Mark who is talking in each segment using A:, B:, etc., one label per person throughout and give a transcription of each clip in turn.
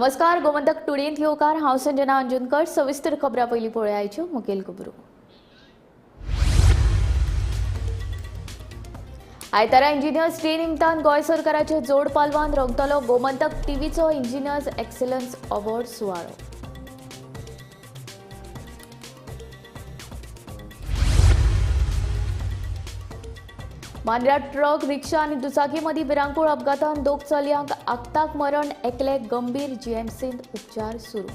A: नमस्कार, गोमंतक टुडेंत येवकार. हांव संजना अंजुनकर. सविस्तर खबरां पयलीं पळोवया मुखेल खबरो. आयतारा इंजिनियर्स डे निमतान गोंय सरकाराचे जोड पालवान रंगतलो गोमंतक टीव्हीचो इंजिनियर्स एक्सलन्स अवॉर्ड सुवाळो. मांद्र्या ट्रक, रिक्षा आनी दुचाकी मदीं भिरांकूळ अपघातान दोग चलयांक आक्ताक मरण, एकले गंभीर, जीएमसींत उपचार सुरू.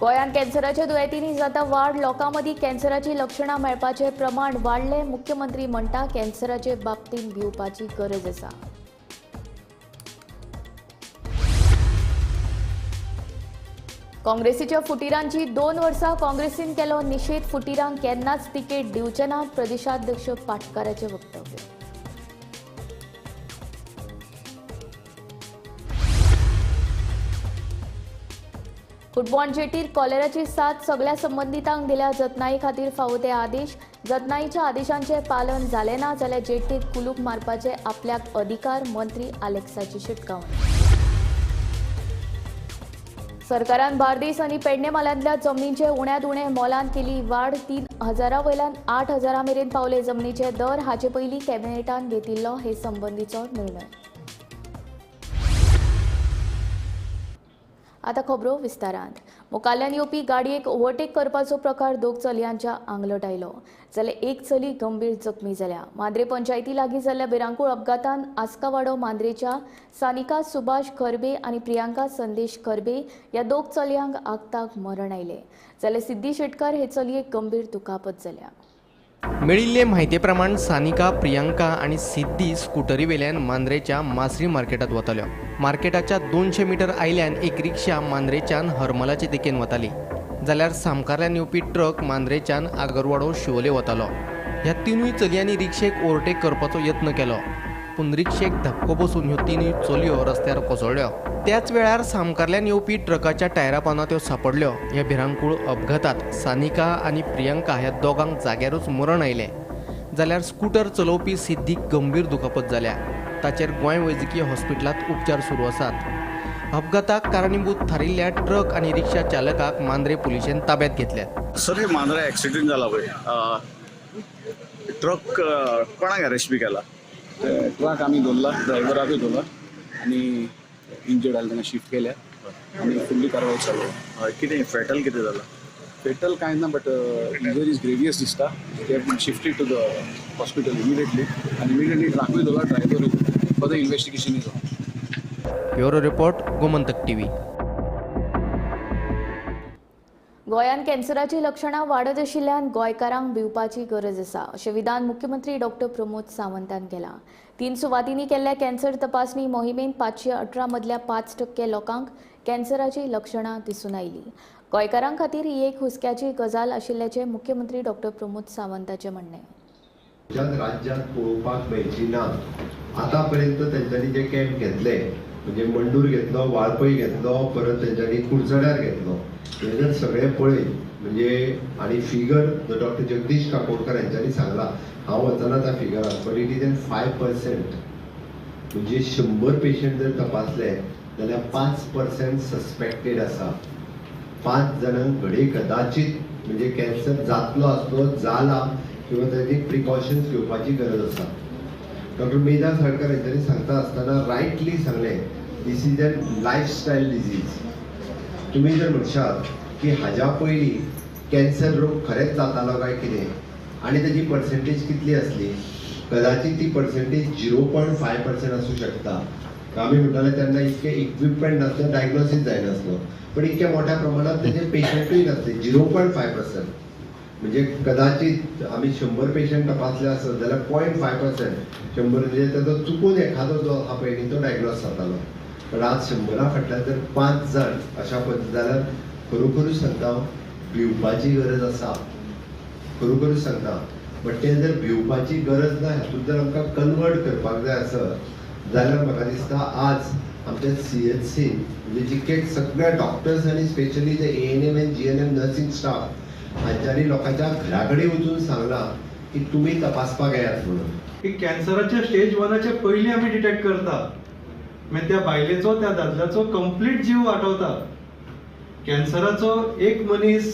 A: गोंयांत कॅन्सराच्या दुयेंतींनी जाता वाड, लोकां मदीं कॅन्सराचीं लक्षणां मेळपाचें प्रमाण वाडलें. मुख्यमंत्री म्हणटा कॅन्सराचे बाबतींत भिवपाची गरज आसा. काँग्रेसीच्या फुटिरांची 2 वर्सां काँग्रेसीन केलो निशेध. फुटिरांक केन्नाच तिकेट दिवचे ना, प्रदेशाध्यक्ष पाटकाराचें वक्तव्य. कुटबॉण जेटीर कॉलेराची साथ, सगळ्या संबंदितांक दिल्या जतनाई खातीर फावो ते आदेश. जतनाईच्या आदेशांचें पालन जालें ना जाल्यार जेटीक कुलूप मारपाचे आपल्याक अधिकार, मंत्री आलेक्साची शिटकावणी. सरकारान बार्देस आनी पेडणे म्हालांतल्या जमनींचे उण्यांत उणें मोलान केली वाड. 3,000 वयल्यान 8,000 मेरेन पावले जमनीचे दर. हाचे पयलीं कॅबिनेटान घेतिल्लो हे संबंदीचो निर्णय. आतां खबरो विस्तारांत. मुखाल्ल्यान येवपी गाडयेक ओव्हरटेक करपाचो प्रकार दोग चलयांच्या आंगलट आयलो, जाल्यार एक चली गंभीर जखमी जाल्या. मांद्रे पंचायती लागीं जाल्ल्या भिरांकूळ अपघातान आस्कावाडो मांद्रेच्या सानिका सुभाष खरबे आनी प्रियांका संदेश खरबे ह्या दोग चलयांक आक्ताक मरण आयलें, जाल्यार सिद्धी शेटकर हे चलयेक गंभीर दुखापत जाल्या.
B: मेळिल्ले म्हायती प्रमाण सानिका, प्रियांका आनी सिद्धी स्कुटरी वेल्यान मांद्रेच्या मासरी मार्केटांत वताल्यो. मार्केटाच्या 200 मीटर आयल्यान एक रिक्षा मांद्रेच्यान हरमलाचे दिकेन वताली, जाल्यार सामकारल्यान येवपी ट्रक मांद्रेच्यान आगरवाडो शिवोले वतालो. ह्या तिनूय चलयांनी रिक्षेक ओव्हरटेक करपाचो यत्न केलो, पूण रिक्षेक धपको बसून ह्यो तिनूय चलयो रस्त्यार कोसळ्ळ्यो. त्याच वेळार सामकारल्यान येवपी ट्रकाच्या टायरा पानां त्यो सापडल्यो. ह्या भिरांकूळ अपघातात सानिका आनी प्रियांका ह्या दोगांक जाग्यारूच मरण आयलें, जाल्यार स्कूटर चलोवपी सिद्धीक गंभीर दुखापत जाल्या. ताचेर गोंय वैजकीय हॉस्पिटलांत उपचार सुरू आसात. अपघाताक कारणीभूत थारिल्ल्या ट्रक आनी रिक्षा चालकाक मांद्रे पुलिशेन ताब्यात घेतल्यात.
C: सर, हे मांद्रा एक्सिडेंट जाला पळय, ट्रक कोणाक अरेस्ट बी केला?
D: ट्रक आमी धरला, ड्रायव्हराकूय धरला आनी इंजर्ड आसले तांकां शिफ्ट केल्या आनी फुडली कारवाय चालू.
C: कितें फेटल कितें जाला?
D: फेटल कांय ना, बट इंजरीज ग्रेवियस दिसता. They have been shifted to the hospital immediately आनी इमिडिएटली ट्रकूय धरला, ड्रायव्हरूय. Further investigation is on.
B: Bureau report, Gomantak TV.
A: गोंयांत कॅन्सराची लक्षणां वाडत आशिल्ल्यान गोंयकारांक भिवपाची गरज आसा, अशें विधान मुख्यमंत्री डॉक्टर प्रमोद सावंतान केलां. 3 सुवातींनी केल्ल्या कॅन्सर तपासणी मोहिमेंत 518 मदल्या 5% लोकांक कॅन्सराची लक्षणां दिसून आयलीं. गोंयकारां खातीर ही एक हुस्क्याची गजाल आशिल्ल्याचें मुख्यमंत्री डॉक्टर प्रमोद सावंताचें म्हणणें.
E: राज्यांत पळोवपाक मेळची ना. आतांपर्यंत तेंच्यांनी जे कॅम्प घेतले, म्हणजे मंडूर घेतलो, वाळपय घेतलो, परत तेंच्यांनी कुडचड्यार घेतलो, हे जर सगळे पळयत म्हणजे आनी फिगर जो डॉक्टर जगदीश काकोडकर हेंच्यांनी सांगला, हांव वचना त्या फिगराक, बट it is N 5%. म्हणजे 100 पेशंट जर तपासले जाल्यार 5% सस्पेक्टेड आसा. 5 जाणांक घडये कदाचित म्हणजे कॅन्सर जातलो आसलो, जाला, किंवा ताची प्रिकॉशन्स घेवपाची गरज आसा. डॉक्टर मेधा साळकर हेंच्यांनी सांगता आसतना रायटली सांगलें, this is an lifestyle disease. तुमी जर म्हणशात की हाज्या पयलीं कॅन्सर रोग खरेंच जातालो काय कितें आनी ताजी पर्सेंटेज कितली आसली, कदाचित ती पर्सेंटेज 0.5% आसूं शकता. आमी म्हणटाले तेन्ना इतके इक्विपमेंट नासले, डायग्नोसीस जायनासलो, पण इतक्या मोठ्या प्रमाणात तेजे पेशंटूय नासले. 0.5% म्हणजे कदाचित आमी 100 पेशंट तपासले आसत जाल्यार 0.5% 100 म्हणजे ताजो चुकून एखादो जो आसा पळय न्ही तो डायग्नोज जातालो. पण आज 100 फाटल्यान जर 5 जाण अशा पद्दतीन जाल्यार खरोखरूच सांगता हांव, भिवपाची गरज आसा, खरोखरूच सांगता. बट तें जर भिवपाची गरज ना हातूंत जर आमकां कन्वर्ट करपाक जाय आसत जाल्यार म्हाका दिसता आज आमच्या CHC म्हणजे जितके सगळे डॉक्टर्स आनी स्पेशली जे ANM आनी GNM nursing staff हांच्यांनी लोकांच्या घरा कडेन वचून सांगलां की तुमी तपासपाक येयात म्हणून.
F: की कॅन्सराच्या स्टेज 1 पयलीं आमी डिटेक्ट करता, मागीर त्या बायलेचो त्या दादल्याचो कंप्लीट जीव वाटवता. कॅन्सराचो एक मनीस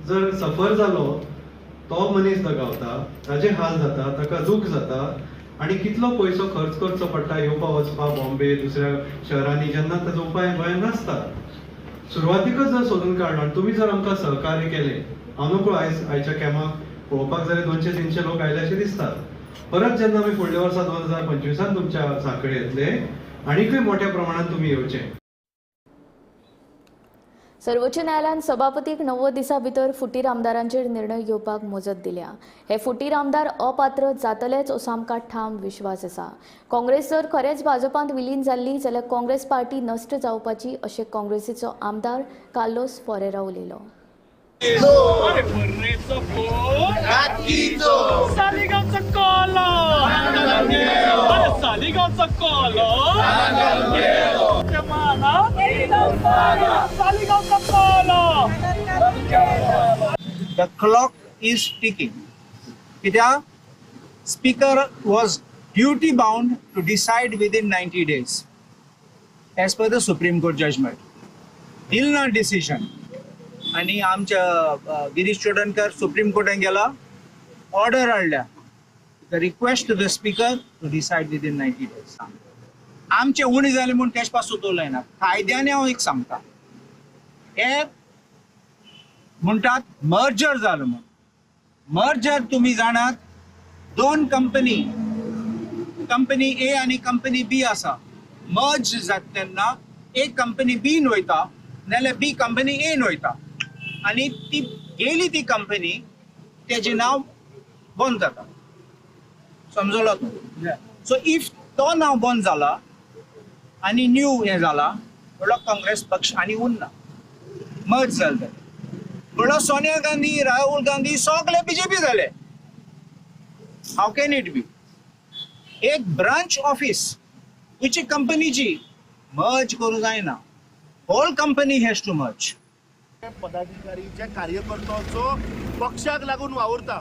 F: जर सफर जालो तो मनीस दगावता, ताजे हाल जाता, ताका दूख जाता आनी कितलो पयसो खर्च करचो पडटा येवपा वचपा बॉम्बे दुसऱ्या शहरांनी, जेन्ना ताजो उपाय गोंयांत नासता. सुरवातीकच जर सोदून काडलो आनी तुमी जर आमकां सहकार्य केलें, हांव नकळो आयज आयच्या कॅम्पाक पळोवपाक जाल्यार 200-300 लोक आयले अशें दिसतात. परत जेन्ना आमी फुडल्या वर्सा 2025 तुमच्या सांखळे येतले आनीकय मोठ्या प्रमाणात तुमी येवचे.
A: सर्वोच्च न्यायालयान सभापतीक 90 दिसां भितर फुटीर आमदारांचेर निर्णय घेवपाक मुजत दिल्या. हे फुटीर आमदार अपात्र जातलेच असो आमकां ठाम विश्वास आसा. काँग्रेस जर खरेंच भाजपांत विलीन जाल्ली जाल्यार काँग्रेस पार्टी नश्ट जावपाची अशें काँग्रेसीचो आमदार कार्लोस फरेरा उलयलो.
G: The clock is ticking. कित्याक speaker was duty bound to decide within 90 days as per the Supreme Court judgment. दिल ना डिसिजन आनी आमच्या गिरीश चोडणकर सुप्रीम कोर्टान गेला, ऑर्डर हाडल्या, the request to the speaker to decide within 90 days. आमचे उणें जालें म्हूण तेज पासून उलयना, कायद्याने हांव एक सांगता, हे म्हणटात मर्जर जालो म्हूण. मर्जर तुमी जाणात, दोन कंपनी, कंपनी ए आनी कंपनी बी आसा, मर्ज जाता तेन्ना एक कंपनी बीन वयता नाल्यार बी कंपनी एन वयता आनी ती गेली ती कंपनी तेजें नांव बंद जाता. समजलो तूं? सो if तो नांव बंद जाला आनी न्यू हें जाला म्हणल्यार काँग्रेस पक्ष आनी उरना, मर्ज जालें. म्हणल्यार सोनिया गांधी, राहुल गांधी सगळे बीजेपी जाले. How can it be? एक ब्रांच ऑफिस खंयची कंपनीची मर्ज करूं जायना, whole company has to merge.
H: पदाधिकारी जे कार्यकर्तो जो पक्षाक लागून वावुरता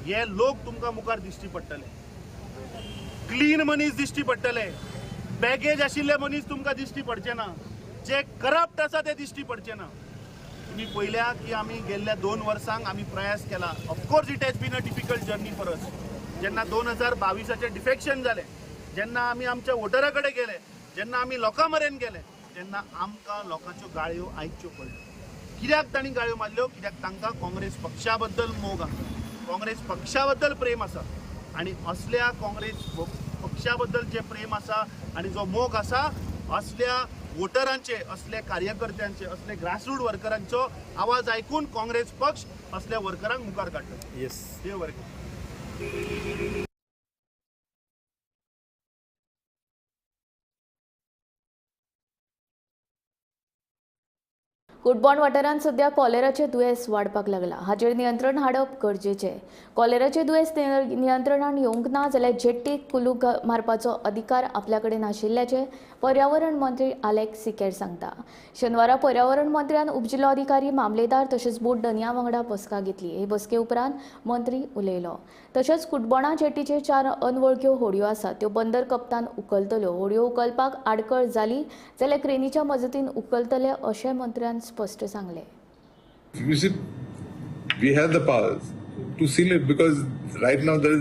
H: हे लोक तुमकां मुखार दिश्टी पडटले, क्लीन मनीस दिश्टी पडटले, बॅगेज आशिल्ले मनीस तुमकां दिश्टी पडचे ना, जे करप्ट आसा ते दिश्टी पडचे ना. तुमी पळयल्या की आमी गेल्ल्या 2 वर्सांक आमी प्रयास केला. Of course it has been a difficult journey for us. जेन्ना 2022 डिफेक्शन जालें, जेन्ना आमी आमच्या वोटरा कडेन गेले, जेन्ना आमी लोकां मेरेन गेले, तेन्ना आमकां लोकांच्यो गाळयो आयकच्यो पडल्यो. कित्याक तांणी गाळयो मारल्यो? कित्याक तांकां काँग्रेस पक्षा बद्दल मोग आसा, काँग्रेस पक्षा बद्दल प्रेम आसा आनी असल्या काँग्रेस पक्षा बद्दल जे प्रेम आसा आनी जो मोग आसा असल्या वोटरांचे, असल्या कार्यकर्त्यांचे, असले ग्रासरूट वर्करांचो आवाज आयकून काँग्रेस पक्ष असल्या वर्करांक मुखार काडटा. येस, देव बरें करूं.
A: कुटबण वाठारांत सध्या कॉलेराचें दुयेंस वाडपाक लागलां. हाचेर नियंत्रण हाडप गरजेचें. कॉलेराचें दुयेंस नियंत्रणान येवंक ना जाल्यार जेट्टीक कुलूप मारपाचो अधिकार आपल्या कडेन आशिल्ल्याचें पर्यावरण मंत्री आलेक्स सिकेर सांगता. शेनवारा पर्यावरण मंत्र्यान उपजिल्लोधिकारी, मामलेदार तशेंच बोट धनया वांगडा बसका घेतली. हे बसके उपरांत मंत्री उलयलो. तशेंच कुटबणा जेटीचेर 4 अनवळख्यो होडयो आसात, त्यो बंदर कप्तान उखलतल्यो. होडयो उखलपाक आडखळ जाली जाल्यार क्रेनीच्या मजतीन उखलतले अशें मंत्र्यान स्पष्ट सांगले.
I: You see, we have the powers to seal it because right now there is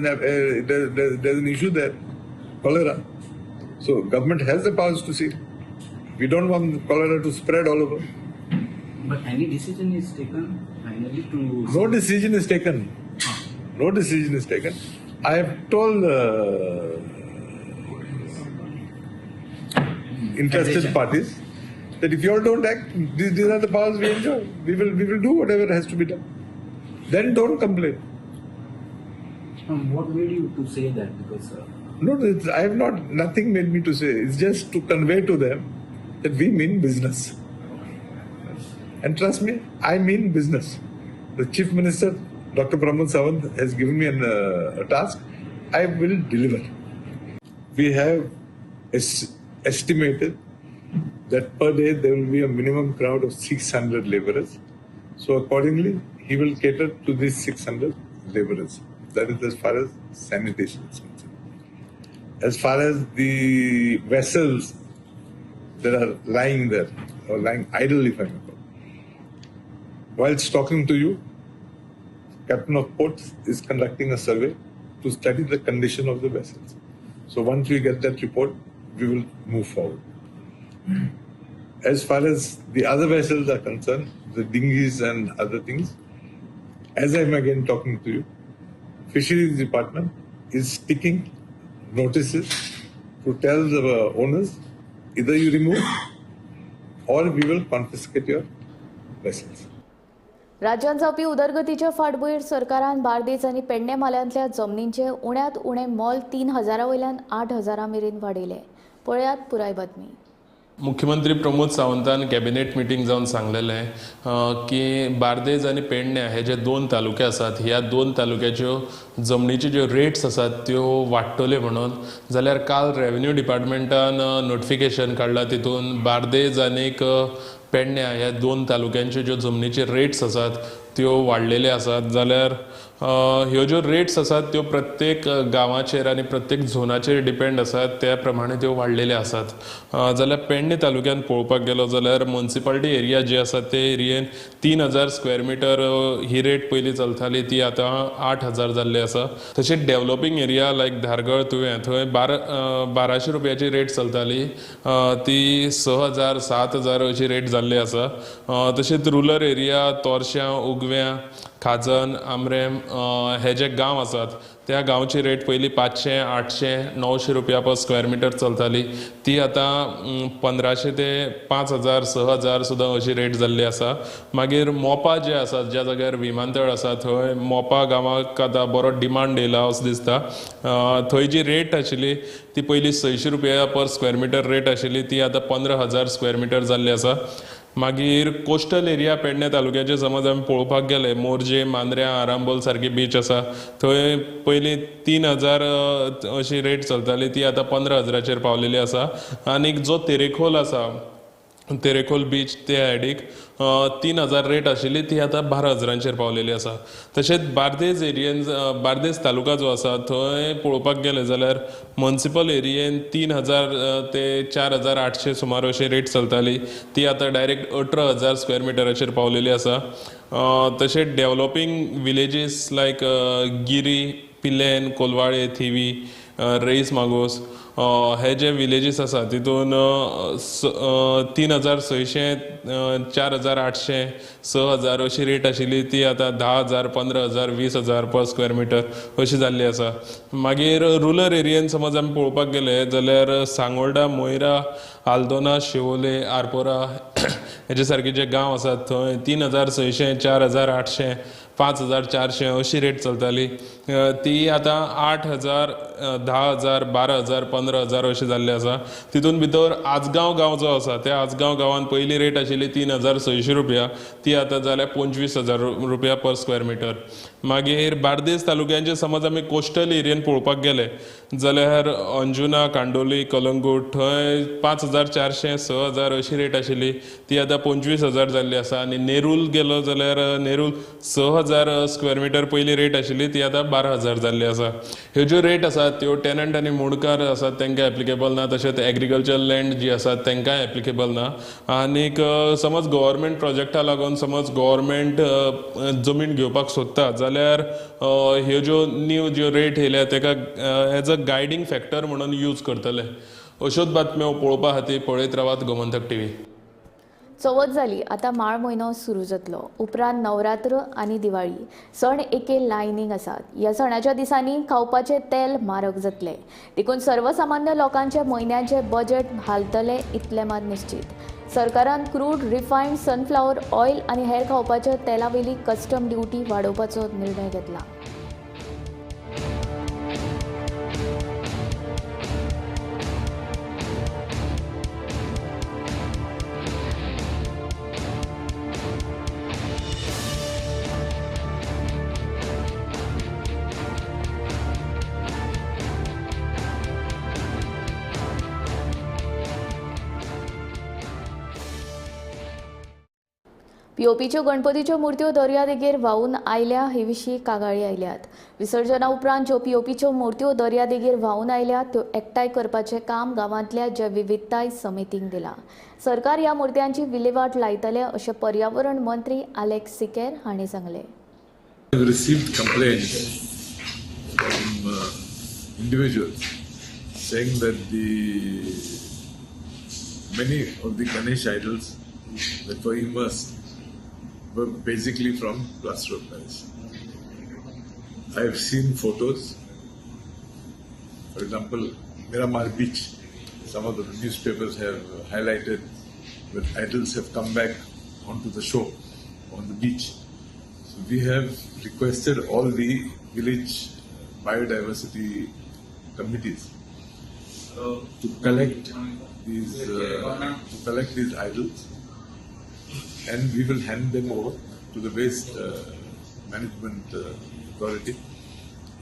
I: an issue there, cholera. So government has the powers to seal. We don't want cholera to spread all over.
J: But any decision is taken finally to?
I: No decision is taken. No decision is taken. I have told interested parties that if you all don't act, these are the powers we enjoy. We will do whatever has to be done. Then don't complain.
J: What made you to say that? Because
I: no, I have not. Nothing made me to say. It's just to convey to them that we mean business. And trust me, I mean business. The Chief Minister, Dr. Pramod Sawant, has given me a task. I will deliver. We have estimated that per day there will be a minimum crowd of 600 laborers. So accordingly, he will cater to these 600 laborers. That is as far as sanitation is concerned. As far as the vessels that are lying there, or lying idle, if I may call, whilst talking to you, Captain of Ports is conducting a survey to study the condition of the vessels. So once we get that report, we will move forward. As far as the other vessels are concerned, the dinghies and other things, as I am again talking to you, Fisheries Department is sticking notices to tell the owners, either you remove or we will confiscate your vessels.
A: राज्यांत जावपी उदरगतीच्या फाटभूंयेर सरकारान बार्देज आनी पेडणे म्हालांतल्या जमनींचे उण्यांत उणें मोल 3,000 वयल्यान 8,000 मेरेन वाडयलें. पळयात पुराय बातमी.
K: मुख्यमंत्री प्रमोद सावंतान कॅबिनेट मिटींग जावन सांगलेलें की बार्देज आनी पेडण्या हे जे 2 तालुके आसात ह्या 2 तालुक्याच्यो जमनीच्यो ज्यो रेट्स आसात त्यो वाडटल्यो म्हणून. जाल्यार काल रेवेन्यू डिपार्टमेंटान नोटिफिकेशन काडलां, तितून बार्देज आनीक पेडण्या ह्या 2 तालुक्यांच्यो ज्यो जमनीचे रेट्स आसात त्यो वाडलेल्यो आसात. जाल्यार ह्यो ज्यो रेट्स आसात त्यो प्रत्येक गांवाचेर आनी प्रत्येक झोनाचेर डिपेंड आसात, त्या प्रमाणे त्यो वाडलेल्यो आसात. जाल्यार पेडणे तालुक्यांत पळोवपाक गेलो जाल्यार मुन्सिपालिटी एरिया जी आसा ते एरियेन 3,000 स्क्वेअर मिटर ही रेट पयलीं चलताली ती आतां 8,000 जाल्ली आसा. तशेंच डेवलॉपींग एरिया लायक धारगळ तुवें थंय 1,200 रुपयाची रेट चलताली ती 6,000 7,000 अशी रेट जाल्ली आसा. तशेंच रुरल एरिया तोरश्यां, उगव्यां, खाजन, आमरेम हे जे गांव आसात त्या गांवची रेट पयलीं 500, 800, 900 रुपया पर स्क्वेअर मिटर चलताली ती आतां 1,500 ते 5,000 6,000 सुद्दां अशी रेट जाल्ली आसा. मागीर मोपा जे आसा ज्या जाग्यार विमानतळ आसा थंय मोपा गांवाक आतां बरो डिमांड येयला असो दिसता. थंय जी रेट आशिल्ली ती पयलीं 600 रुपया पर स्क्वेअर मिटर रेट आशिल्ली ती आतां 15,000 स्क्वेअर मिटर जाल्ली आसा. मागीर कोस्टल एरिया पेडणे तालुक्याचे समज आमी पळोवपाक गेले मोरजे, मांद्र्यां, आरांबोल सारकी बीच आसा थंय पयलीं 3,000 अशी रेट चलताली ती आतां 15,000चेर पावलेली आसा. आनीक जो तेरेखोल आसा, तेरेखोल बीच ते सायडीक 3,000 रेट आशिल्ली ती आतां 12,000चेर पावलेली आसा. तशेंच बार्देज एरियेन, बार्देज तालुका जो आसा थंय पळोवपाक गेले जाल्यार मुन्सिपल एरियेन 3,000 ते 4,800 सुमार अशी रेट चलताली ती आतां डायरेक्ट 18,000 स्क्वेअर मिटराचेर पावलेली आसा. तशेंच developing villages like Giri, Pilerne, Colvale, Thivim, Reis Magos हे जे विलेजीस आसा तितून 3,600, 4,800, 6,000 अशी रेट आशिल्ली ती आतां 10,000, 15,000, 20,000 पर स्क्वेअर मिटर अशी जाल्ली आसा. मागीर रुरल एरियेन समज आमी पळोवपाक गेले जाल्यार सांगोल्डा, मोयरा, आल्दोना, शिवोले, आरपोरा हेजे सारके जे गांव आसात थंय 3,600, 4,800, 5,400 अशी रेट चलताली ती आतां 8,000, 10,000, 12,000, 15,000 अशी जाल्ली आसा. तितून भितर आजगांव गांव जो आसा त्या आजगांव गांवान पयली रेट आशिल्ली 3,600 रुपया ती आतां जाल्या 25,000 रुपया पर स्क्वेअर मिटर. मागीर बार्देस तालुक्यांचे समज आमी कोस्टल एरियेन पळोवपाक गेले जाल्यार अंजुना, कांडोली, कलंगूट थंय 5,400, 6,000 अशी रेट आशिल्ली ती आतां 25,000 जाल्ली आसा. आनी नेरूल गेलो जाल्यार नेरूल 6,000 स्क्वेअर मिटर पयली रेट आशिल्ली ती आतां 12,000 जाल्ली आसा. ह्यो ज्यो रेट आसात त्यो टेनंट आनी मुणकार आसात तांकां एप्लिकेबल ना, तशेंच एग्रीकल्चर लँड जी आसात तांकांय एप्लिकेबल ना. आनीक समज गव्हर्मेंट प्रोजेक्टा लागून समज गव्हर्मेंट जमीन घेवपाक सोदता जाल्यार ह्यो ज्यो न्यू ज्यो रेट येयल्या ताका एज अ गायडींग फॅक्टर म्हणून यूज करतले. अश्योच बातम्यो पळोवपा खातीर पळयत रावात गोमंतक टीव्ही.
A: चवथ जाली, आतां माळ म्हयनो सुरू जातलो. उपरांत नवरात्र आनी दिवाळी सण एके लायनीक आसात. ह्या सणाच्या दिसांनी खावपाचें तेल म्हारग जातलें, देखून सर्वसामान्य लोकांचे म्हयन्याचे बजेट हालतलें इतलें मात निश्चीत. सरकारान क्रूड, रिफायंड सनफ्लावर ऑयल आनी हेर खावपाच्या तेलावेली कस्टम ड्युटी वाडोवपाचो निर्णय घेतला. पीओपीच्यो गणपतीच्यो मूर्त्यो दर्यादेगेर व्हांवून आयल्या हे विशीं कागाळी आयल्यात. विसर्जना उपरांत ज्यो पीओपीच्यो मूर्त्यो दर्यादेगेर व्हांवून आयल्यात त्यो एकठांय करपाचें काम गांवांतल्या जैवविविधताय समितीक दिलां. सरकार ह्या मूर्त्यांची विलेवाट लायतले अशें पर्यावरण मंत्री आलेक्स सिकेर हांणी सांगलें.
I: I have received complaints from individuals saying that the many of the Ganesh idols that were immersed were basically from plaster of Paris. I have seen photos. For example, Miramar Beach, some of the newspapers have highlighted that idols have come back onto the shore, on the beach. So we have requested all the village biodiversity committees to collect these idols, and we will hand them over to the waste management authority,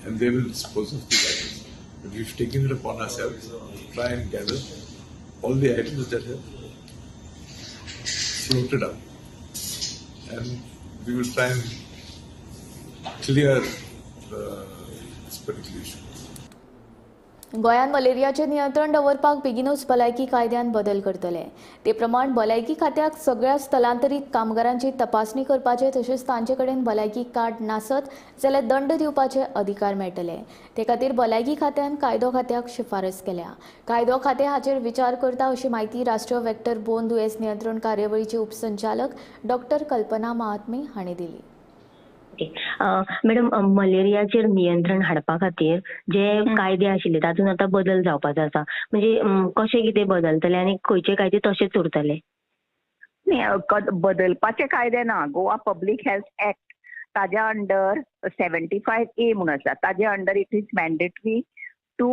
I: and they will dispose of these idols. But we've taken it upon ourselves to try and gather all the idols that have floated up, and we will try and clear this particular issue.
A: गोंयांत मलेरियाचेर नियंत्रण दवरपाक बेगीनूच भलायकी कायद्यान बदल करतले. ते प्रमाण भलायकी खात्याक सगळ्या स्थलांतरीत कामगारांची तपासणी करपाचे तशेंच तांचे कडेन भलायकी कार्ड नासत जाल्यार दंड दिवपाचे अधिकार मेळटले. ते खातीर भलायकी खात्यान कायदो खात्याक शिफारस केल्या. कायदो खातें हाचेर विचार करता अशी म्हायती राष्ट्रीय वेक्टर बोन दुयेंस नियंत्रण कार्यावळीचे उपसंचालक डॉक्टर कल्पना महात्मे हांणी दिली.
L: मॅडम, मलेरियाचेर नियंत्रण हाडपा खातीर जे कायदे आशिल्ले तातूंत आतां बदल जावपाचो आसा, म्हणजे कशें कितें बदलतले आनी खंयचे कायदे तशेच उरतले?
M: बदलपाचे कायदे ना. गोवा पब्लीक हेल्थ एक्ट ताज्या अंडर 75A म्हणून आसा, ताज्या under it is mandatory to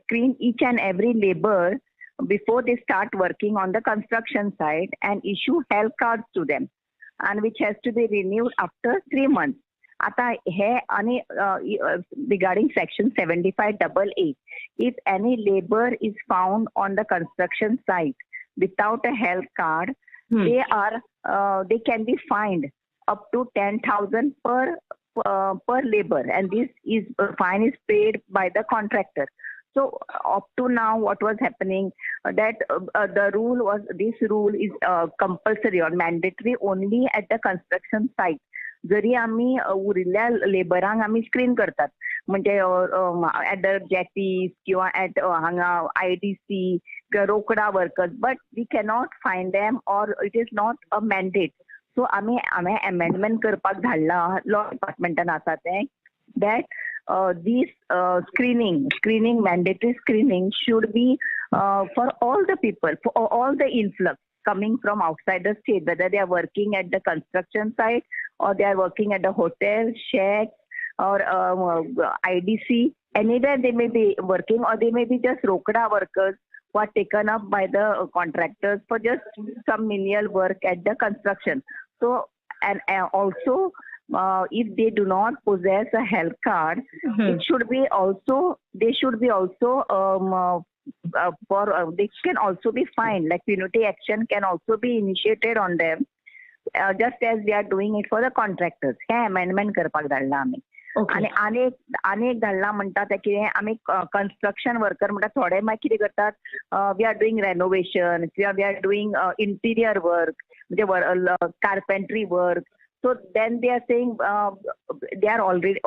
M: screen each and every labour before they start working on the construction site and issue health cards to them, and which has to be renewed after 3 months. आता हे आणि regarding section 75AA, if any labor is found on the construction site without a health card, they can be fined up to 10,000 per labor, and this is fine is paid by the contractor. So up to now, what was happening that the rule was, this rule is compulsory or mandatory only at the construction site. जरी आमी उरिल्ल्या लेबरांक आमी screen करतात, म्हणजे eight the jetties किंवा eight हांगा IDC किंवा रोकडा workers, but we cannot find them or it is not a mandate. So आमी हांवें एमेंडमेंट करपाक धाडला लॉ डिपार्टमेंटान आसा तें, that this screening, mandatory screening should be for all the people, for all the influx coming from outside the state, whether they are working at the construction site or they are working at the hotel, shack or IDC, anywhere they may be working, or they may be just rokda workers who are taken up by the contractors for just some menial work at the construction. So, and also, if they do not possess a health card, it should be also, they should be also they can also be fined, like punitive action can also be initiated on them, just as we are doing it for the contractors. हे amendment करपाक धाडला आमी. आनी आनी एक धाडला म्हणटा तें कितें, आमी कन्स्ट्रक्शन वर्कर म्हणटा थोडे मागीर कितें करतात, we are doing renovation किंवा we are doing interior work, म्हणजे carpentry work. So then they are saying they are already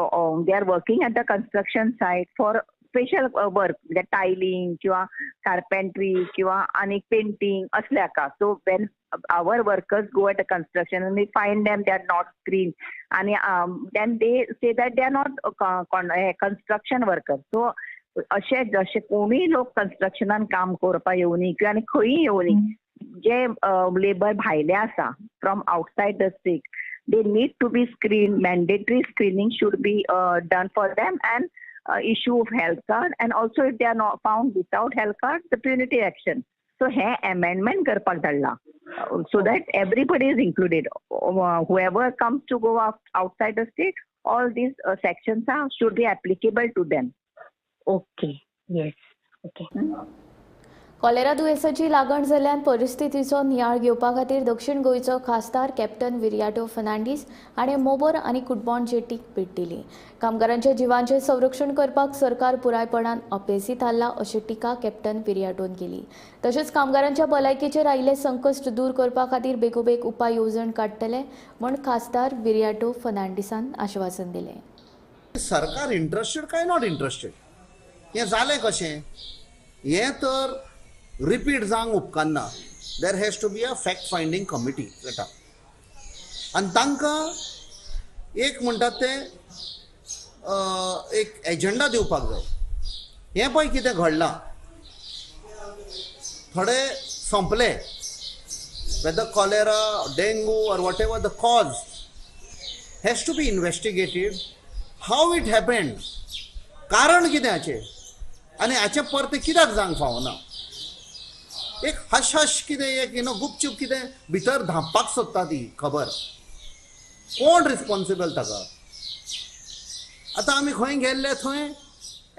M: they are working at the construction site for special work, म्हणजे टायलिंग किंवा carpentry किंवा आनी पेंटिंग असले हाका. So when our workers go at the construction and we find them they are not screened, and then they say that they are not construction workers. So अशे जशे कोणूय लोक कन्स्ट्रक्शनान काम करपाक येवनी किंवा आनी खंयूय येवनी, जे लेबर भायले आसा from outside the state, they need to be screened. Mandatory screening should be done for them, and issue of health card, and also if they are not found without health card, the punitive action. So hey amendment karpak dhadla, so that everybody is included. Whoever comes to go outside the state, all these sections should be applicable to them.
L: Okay, yes, okay.
A: Cholera दुयेंसाची लागण जाल्ल्यान परिस्थितीचो नियाळ घेवपा खातीर दक्षिण गोंयचो खासदार कॅप्टन विरियाटो फर्नांडीस हाणें मोबर आनी कुटबॉण जेटीक भेट दिली. कामगारांच्या जिवांचें संरक्षण करपाक सरकार पुरायपणान अपेसी थारला अशी टिका कॅप्टन विरियाटोन केली. तशेंच कामगारांच्या भलायकेचेर आयिल्लें संकश्ट दूर करपा खातीर बेगोबेग उपाय येवजण काडटले म्हूण खासदार विरियाटो फर्नांडीसान आश्वासन दिलें.
N: सरकार इंट्रस्टेड काय not interested हें जालें कशें हें तर रिपीट जावंक उपकारना. There has to be a fact finding committee set up आनी तांकां एक म्हणटात तें एक एजंडा दिवपाक जाय. हें पळय कितें घडलां, थोडे सोंपले, whether cholera, dengue or whatever the cause has to be investigated, how it happened, कारण कितें हाचें आनी हाचें परतें कित्याक जावंक फावना. एक हश हश कितें एक you know गुपचूप कितें भितर धांपपाक सोदता ती खबर. कोण रिस्पॉन्सिबल ताका? आतां आमी खंय गेल्ले थंय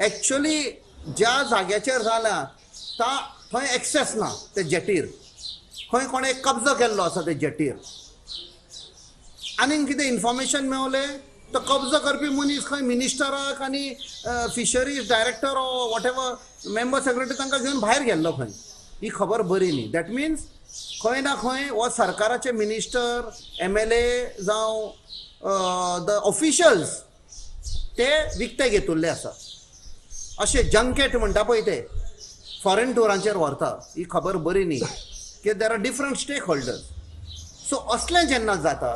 N: एक्चुअली ज्या जाग्याचेर जालां ता थंय एक्सेस ना ते जेटीर, खंय कोणें कब्जो केल्लो आसा ते जेटीर. आनीक कितें इन्फॉर्मेशन मेवलें तो कब्जो करपी मनीस खंय मिनिस्टराक आनी fisheries director or whatever member secretary तांकां घेवन भायर गेल्लो खंय. ही खबर बरी न्ही. That means खंय ना खंय हो सरकाराचे मिनिस्टर, MLA जावं the officials ते विकते घेतिल्ले आसा. अशें जंकेट म्हणटा पळय ते फॉरेन टुरांचेर व्हरता. ही खबर बरी न्ही की there are different stakeholders. So असलें जेन्ना जाता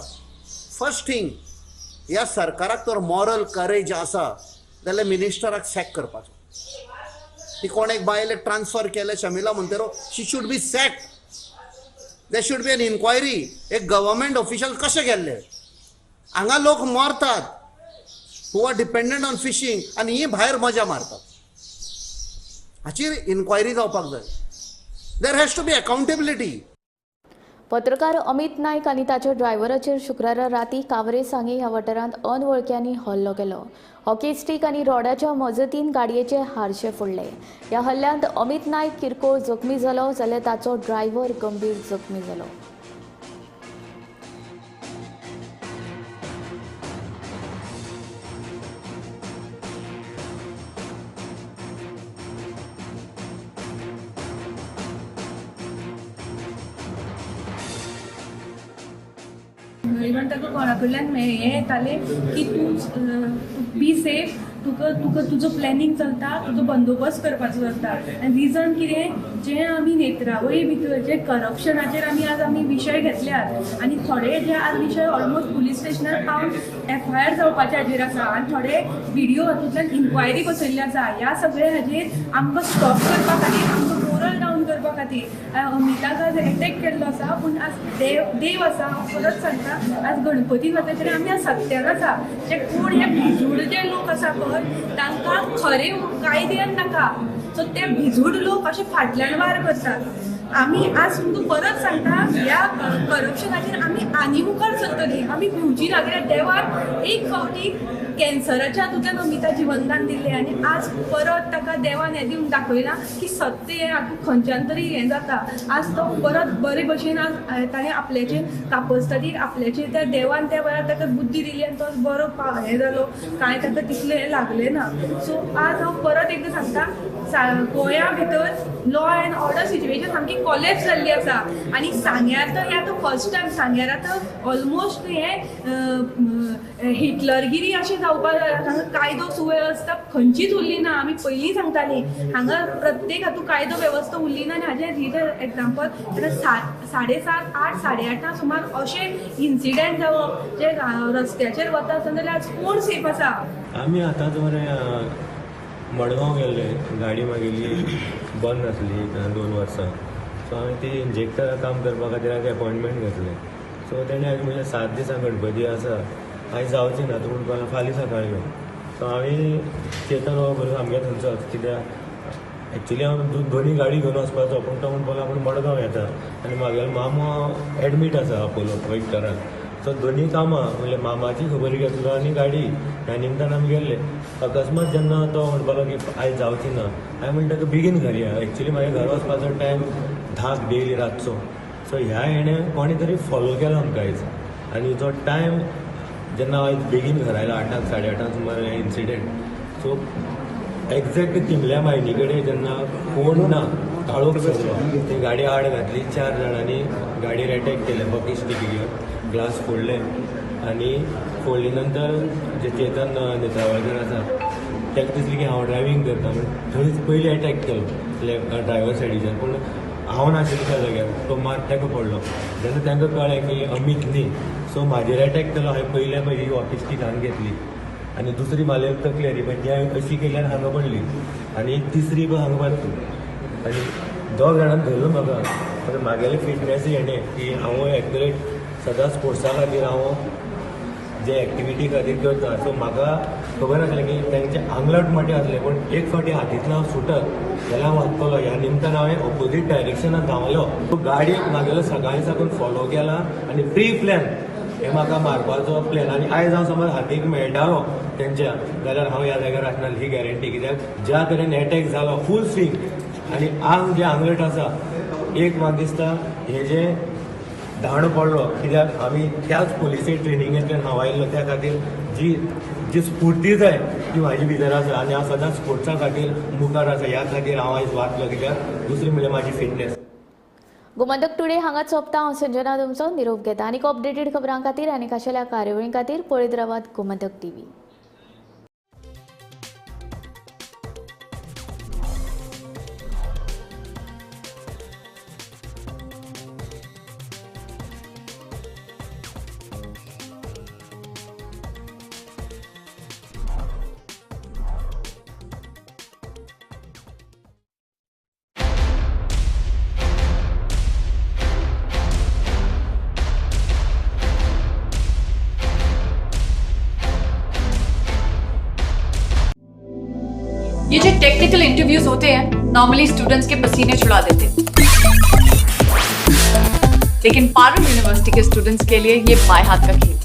N: फर्स्ट थिंग ह्या सरकाराक तर मॉरल करेज आसा जाल्यार मिनिस्टराक सॅक करपाचो. ती कोण एक बायलेक ट्रान्सफर केलें Shamila Monteiro, she should be sacked. There should be an inquiry. एक गव्हर्मेंट ऑफिशियल कशें गेल्ले हांगा लोक मरतात who are dependent on fishing आनी ही भायर मजा मारतात. हाचेर इन्क्वायरी जावपाक जाय. There has to be accountability.
A: पत्रकार अमित नायक आनी ताच्या ड्रायव्हराचेर शुक्रारा राती कावरे सांगे ह्या वाठारांत अनवळख्यांनी हल्लो केलो. हॉकी स्टीक आनी रॉडाच्या मजतीन गाडयेचे हारशे फोडले. ह्या हल्ल्यांत अमित नायक किरकोळ जखमी जालो जाल्यार ताचो ड्रायव्हर गंभीर जखमी जालो.
O: इवन ताका कोणा कडल्यान हें येतालें की तूं बी सेफ, तुका तुका तुजो प्लॅनिंग चलता, तुजो बंदोबस्त करपाचो जाता. आनी रिजन कितें, जें आमी नेत्रावळी भितर जे करप्शनाचेर आमी आज आमी विशय घेतल्यात आनी थोडे जे आज विशय ऑलमोस्ट पुलीस स्टेशनार पावन FIR जावपाचे हाजेर आसा आनी थोडे विडियो हातूंतल्यान इन्क्वायरी बसयल्ली आसा. ह्या सगळ्या हाजेर आमकां स्टॉप करपा खातीर, आमकां मोरल डावन करपा खातीर अमिताक आज एटॅक केल्लो आसा. पूण आज देव आसा, हांव परत सांगता, आज गणपती जाता तरी आमी आज सत्यान आसा. जे कोण हे भिजूड जे लोक आसा पळय तांकां खरें कायद्यान नाका, सो ते भिजूड लोक अशे फाटल्यान वार करतात. आमी आज तुमकां परत सांगता, ह्या करप्शनाचेर आमी आनी मुखार सरतली, आमी भिवची ना. कित्याक देवान एक फावटी कॅन्सराच्या हातूंतल्यान अमिता जिवनदान दिल्लें आनी आज परत ताका देवान हें दिवन दाखयलां की सत्य हें हातूंत खंयच्यान तरी हें जाता. आज तो परत बरे भशेन आज ताणें आपल्याचेर कापस्तादीर आपल्याचेर त्या देवान त्या वेळार ताका बुद्धी दिली आनी तो बरो हें जालो, कांय ताका तितलें हें लागलें ना. सो आज हांव परत एकदां सांगता, गोंया भितर लॉ एंड ऑर्डर सिच्युएशन सामकी कॉलेप्स जाल्ली आसा आनी सांग्यार तर हें आतां फर्स्ट टायम सांग्यार आतां ऑलमोस्ट हें हिटलरगिरी अशें जावपाक हांगा कायदो सुवेवस्था खंयचीच उरली ना. आमी पयलीं सांगतालीं हांगा प्रत्येक हातूंत कायदो वेवस्था उरली ना आनी हाजें रिजन एग्जाम्पल आतां 7:30, 8, 8:30 सुमार अशें इन्सिडंट जावप जे रस्त्याचेर वता आसतना जाल्यार आज कोण सेफ आसा.
P: आमी आतांच मरे मडगांव गेल्ले, गाडी मागेली बंद आसली 2 वर्सां. सो हांवें ती इंजेक्टरा काम करपा खातीर हांवें एपॉयंटमेंट घेतलें. सो तेणें हांवें म्हणलें 7 दिसां गणपती आसा, आयज जावचें ना, तूं म्हणपाक फाल्यां सकाळीं यो. सो हांवें चेतन हो भुरगो आमगे थंयचोच, कित्याक एक्चुली हांव दोनी गाडी घेवन वचपाचो, पूण तो म्हणपाक लागलो आपूण मडगांव येता आनी म्हागेलो मामो एडमीट आसा अपोलो विक्टराक, सो दोनी कामां म्हणल्यार मामाची खबर घेतलो आनी गाडी ह्या निमतान आमी गेल्ले. अकस्मात जेन्ना तो म्हणपाक लागलो की आयज जावची ना, हांवें म्हणटा ताका बेगीन घर या. एक्चुली म्हाज्या घरा वचपाचो टायम 10 डेली रातचो. सो ह्या हेणें कोणें तरी फॉलो केलो आमकां आयज. आनी जो टायम जेन्ना हांव आयज बेगीन घरा आयलो 8, 8:30 सुमार हें इन्सिडेंट. सो एग्जॅक्ट तिमल्या मायनी कडेन जेन्ना कोण ना, काळोख सरलो, ती गाडी आड घातली, 4 जाणांनी गाडयेर एटॅक केले, बकी स्टीक घेवन ग्लास फोडले आनी फोडले नंतर जे चेतन नेत्रावळकर आसा ताका दिसलें की हांव ड्रायव्हींग करता म्हण थंयच पयलीं एटॅक केलो लेफ्ट ड्रायव्हर सायडीच्यान. पूण हांव नाशिल्लो त्या जाग्यार, तो मात ताका पडलो. जेन्ना तांकां कळ्ळें की अमीत न्ही, सो म्हाजेर एटॅक केलो. हांवें पयल्या म्हजी वॉकी स्टीक हांगा घेतली आनी दुसरी म्हाले तकलेर, पण ती हांवें अशी केली आनी हांगा पडली आनी तिसरी पण हांगा मारली आनी 2 जाणांनी धरलो म्हाका. पण म्हागेले फिटनेस हेणें की हांव एथलेट सदांच स्पोर्ट्सा खातीर हांव जे एक्टिविटी खातीर करता. सो म्हाका खबर आसलें की तांचे आंगलट मोटें आसलें, पूण एक फावटी हातींतल्यान हांव सुटत जाल्यार हांव वाचतलो. ह्या निमतान हांवें ऑपोजीट डायरेक्शनान धांवलो. गाडी म्हागेलो सकाळीं साकून फॉलो केला आनी प्री प्लॅन हे म्हाका मारपाचो प्लॅन. आनी आयज हांव समज हातीक मेळटालो तेंच्या जाल्यार हांव ह्या जाग्यार आसना ही गॅरंटी. कित्याक ज्या तरेन एटॅक जालो फूल स्विंग आनी आंग जें आंगलट आसा, एक म्हाका दिसता हे जे दांडो पडलो, कित्याक आमी त्याच पोलिसे ट्रेनिंगेंतल्यान हांव आयिल्लो, त्या खातीर जी जी स्फूर्ती जाय ती म्हाजी भितर आसा आनी हांव सदांच स्पोर्ट्सा खातीर मुखार आसा. ह्या खातीर हांव आयज वाचलो, कित्याक दुसरी म्हणल्यार म्हाजी फिटनेस.
A: गोमंतक टुडे हांगा सोंपता. हांव संजना तुमचो निरोप घेता. आनीक अपडेटेड खबरां खातीर आनी खाशेल्या कार्यावळीं खातीर पळयत रावात गोमंतक टीव्ही.
Q: ये जो टेक्निकल इंटरव्यूज होते हैं नॉर्मली स्टूडेंट्स के पसीने छुड़ा देते हैं, लेकिन Parul university K students K लिए ये बाएं हाथ का खेल,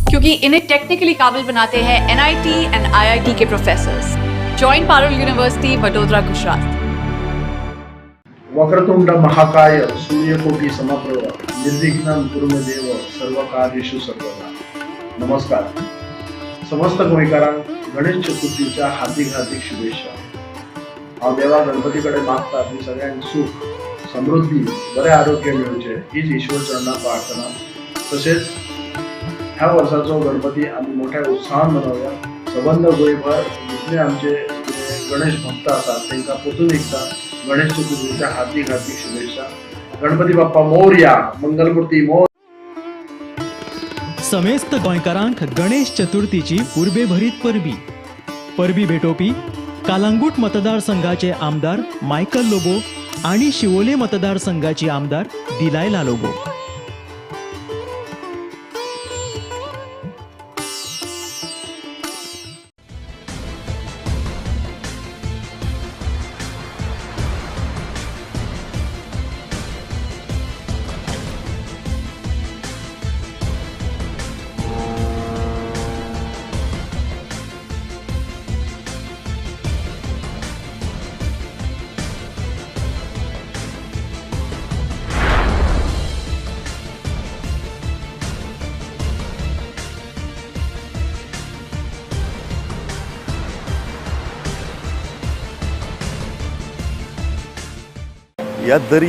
Q: क्योंकि इन्हें टेक्निकली काबिल बनाते हैं NIT and IIT K professors. Join Parul university, Vadodara, Gujarat.
R: Vakratunda Mahakaya Suryakoti Samaprabha निर्विघ्नं कुरु मे देव सर्व कार्येषु सर्वदा. नमस्कार समस्त गोंयकारांक गणेश चतुर्थीच्या हार्दिक हार्दिक शुभेच्छा. हांव देवा गणपती कडेन मागता की सगळ्यांक सुख समृद्धी बरें आरोग्य मेळचें हीच ईश्वर चरणां प्रार्थना. तशेंच ह्या वर्साचो गणपती आमी मोठ्या उत्साहान मनोवया. सबंद गोंयभर जितले आमचे गणेश भक्त आसात तांकां परतून एकदां गणेश चतुर्थीच्या हार्दिक हार्दिक शुभेच्छा. गणपती बाप्पा मोरया, मंगलमूर्ती मोर.
S: समेस्त गोंयकारांक गणेश चतुर्थीची उर्बेभरीत परबी. परबी भेटोवपी कालांगूट मतदारसंघाचे आमदार मायकल लोबो आणि शिवोले मतदारसंघाची आमदार दिलायला लोबो.
H: या दर्या